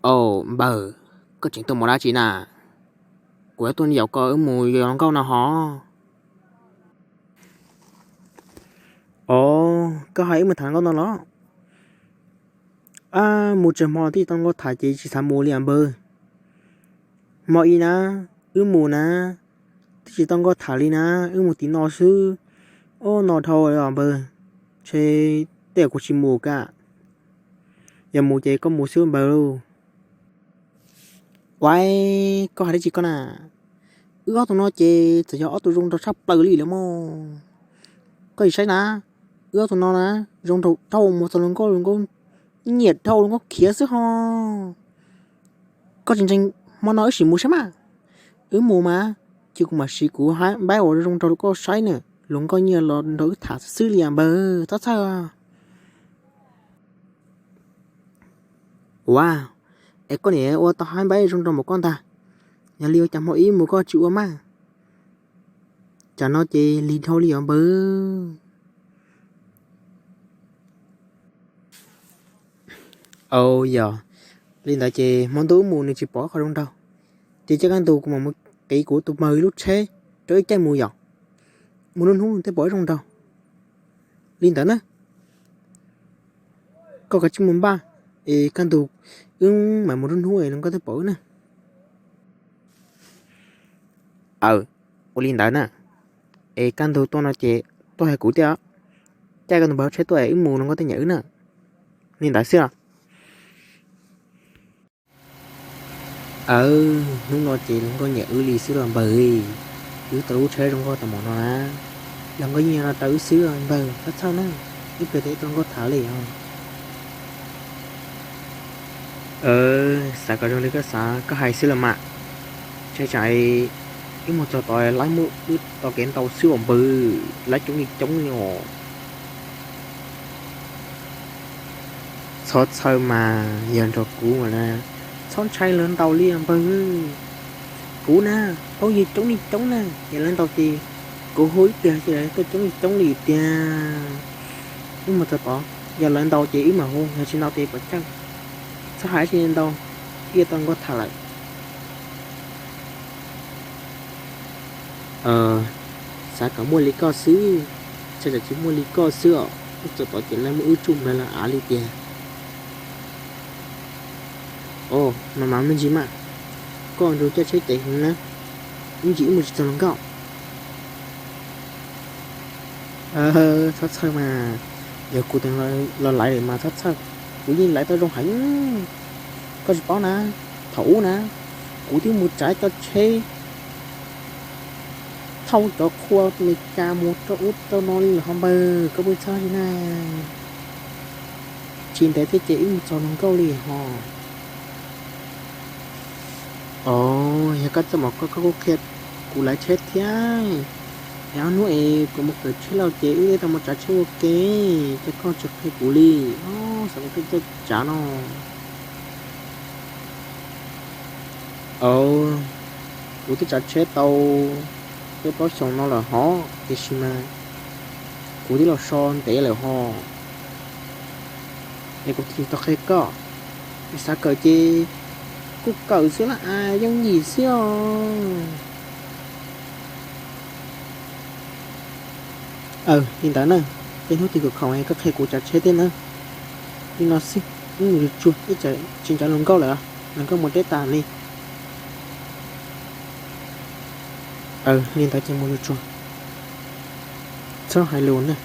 Au npawg, koj tseem tuaj mus dab tsi na? Kuv yuav tuaj yaum koj wb mus yos hluas nkauj no hos. Os, koj hais wb mus tham hluas nkauj no los? Ab, mus tsawg hmo twb tsis tau hluas nkauj tham ces tsis xav mus li os npawg. Hmo ib na, wb mus na, twb tsis tau hluas nkauj tham li na, wb mus tim no xwb. Ob, no dhau os npawg, ntshe tej zaum kuv tsis mus kiag. Yog mus ces koj mus xwb npawg lauj. Uaib, koj hais dab tsi koj na? Wb ob tug no ces txawm yog ob tug zoo nraug tshaj plaws li lawm mog. Koj sim saib na, wb ob tug no na, zoo nraug dhau, mus txog hluas nkauj, hluas nkauj nyiam dhau, hluas nkauj khiav xwb ho. Koj tsis ntseeg, hmo no wb sim mus saib mas. Wb mus mas, cia kuv mam siv kuv hab npaib uas zoo nraug rau koj saib na, hluas nkauj nyiam los nrog wb tham xwb li os npawg, txhob txhawj. Ua, es koj niam ua tau hab npaib zoo nraug npaum koj ntag, yog li ua cas hmo ib mus koj tsis ua mas? Tsam no ces lig dhau li os npawg. Au yog, li ntawd ces hmo ntuj wb mus nws tsis pom qhov zoo nraug, ces cia kaj ntug kuv mam mus qiv kuv tus npawg lub tsheb rau ib caij mus yom, mus lub hnub tej pom ib zoo nraug. Li ntawd na, koj kav tsij mus npaj, es kaj ntug wb mam mus lub hnub es hluas nkauj tej pom wb na. Aw, ua li ntawd na, es kaj ntug tuaj no ces tuaj hais kuv thiab, caij kaj ntug npawg tsheb tuaj es wb mus hluas nkauj tej nyiam wb na. Li ntawd xwb os. Aw, hnub no ces hluas nkauj nyiam wb li xwb los npawg, wb tau lub tsheb zoo nkauj tau npaum no na, hluas nkauj yeej nyob no rau wb xwb npawg, txhob txhawj na, ib pliag ces wb tau hluas nkauj tham li os. Xav kom zoo li koj xav koj hais xwb los mas, ntshe tsam wb mus txog tod laib muab wb tau kev ntaus xwb os npawg, laib coob li coob li os. Txhob txhawj mas, yog nrog kuv mas na, txhob ntshai lawv ntaus li os npawg. Kuv na, paub yawg coob li coob na, yog lawv ntaus ces kuv hu ib pliag ces lawv tuaj coob li coob li tiag. Wb mus txog tod, yog lawv ntaus ces wb mam hu, yog tsis ntaus ces pov tsawg. Txhob hais dab tsi ntau, wb yuav tau nkauj tham lawm. Xav kom muaj li koj xwb, ntshe tsis muaj li koj xwb os, wb txog tod ces lawv muab wb tsuj nplawg los av li tiag. Os, mas mas me ntsis mas, koj nrug caij tsheb ceev heev na, ib ntsis wb mus tsis txog hluas nkauj. Txhob txhawj mas, yog kuv teem los laiv lawm mas txhob txhawj, kuv yeej laiv tau zoo heev. Koj tsis paub na, thaum ub na, kuv twb mus tsav cov tsheb thauj cov qhua Amelikas mus rau ub rau no li lawm ho npawg, koj puas txhawj li na? Tsis ntev thiab ces wb mus txog hluas nkauj li ho. Os, yog koj txawj mas koj kuj qhia kuv laiv tsheb thiab. Es ob hnub es kuv mus kawm tsheb los ces wb thiaj tau mus tsav tsheb ua ke, ces koj tsis qhia kuv li. Os, xav li koj txawj tsav no. Os, kuv twb tsav tsheb tau peb plaub xyoos no lawm hov, tiam sis mas kuv twb los so ntev lawm ho. Es kuv thiaj tsis tau qhia koj. Xav kawm ces kuj kawm xwb na, yooj yim xwb os. Aw, li ntawd na, tej hnub twg khoom khoom koj qhia kuv tsav tsheb thiab na. Li no xwb, wb mus tsuag tsuag ib tsam tsis nco hluas nkauj lawm, hluas nkauj mus deb tas li. Aw, li ntawd ces mus tsuag tsuag, txhob hais lus na.